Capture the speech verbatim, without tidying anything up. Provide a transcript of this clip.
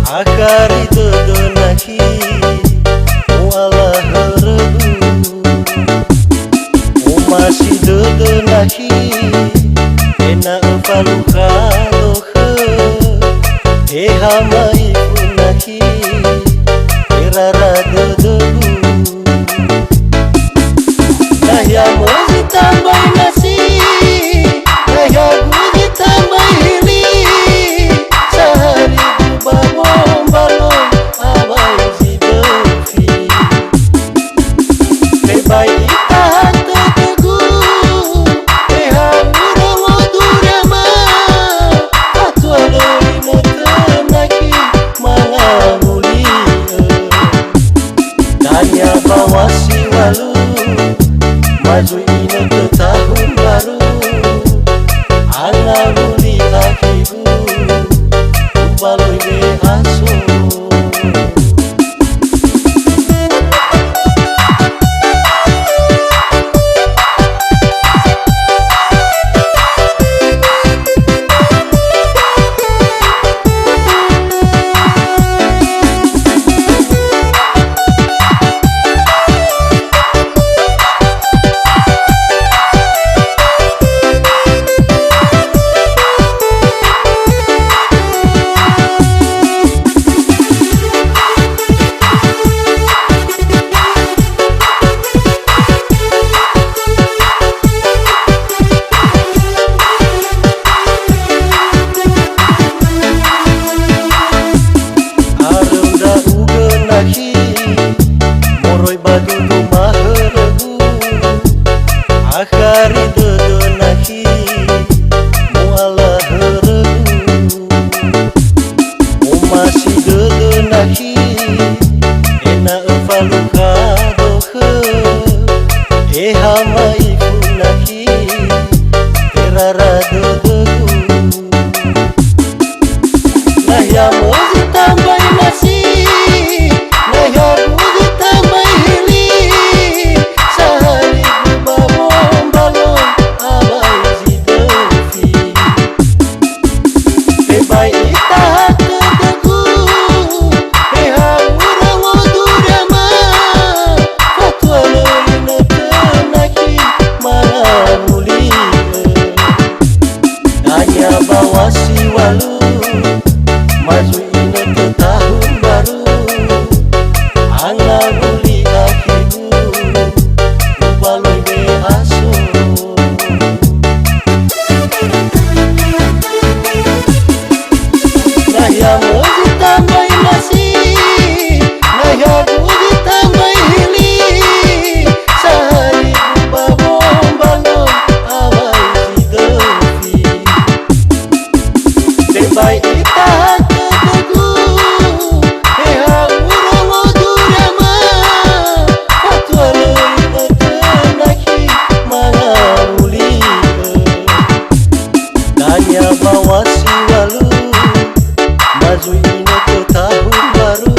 Akhari dödö nakhi, mu'ala hörögu. Omasi dödö nakhi, ena'ö falukha dökhö. He hama'ifu nakhi, erara dödögu. Nahia möi zi tambai nasi, nahia guru zi tambai hili, sahari ba mombalo, awai zi döfi. Tebai itaha tödögu, teha urongo durama, fatua lö inötö nakhi mangamuli'ö. Dania ba wasi walu, ma zui inötö tahun baru. Angawuli akhigu, ubaloi we'aso. Aröu ndra'ugö nakhi, moroi ba dudu mahörögu. Akhari dödö nakhi, mu'ala hörögu. Omasi dödö nakhi, ena'ö falukha dökhö. He hama'ifu nakhi, erara dödögu. Nahia möi zi tambai nasi, nahia guru zi tambai hili, sahari ba mombalo, awai zi döfi. Tebai itaha tödögu, teha urongo durama, fatua lö inötö nakhi mangamuli'ö. Dania ba wasi walu, ma zui inötö tahun baru. Angawuli akhigu, ubaloi we'aso. Nahia möi zi tambai nasi, nahia guru zi tambai hili, sahari ba mombalo, awai zi döfi. Tebai itaha tödögu, teha urongo durama, fatua lö inötö nakhi mangamuli'ö. Dania ba wasi walu, ma zui inötö tahun baru.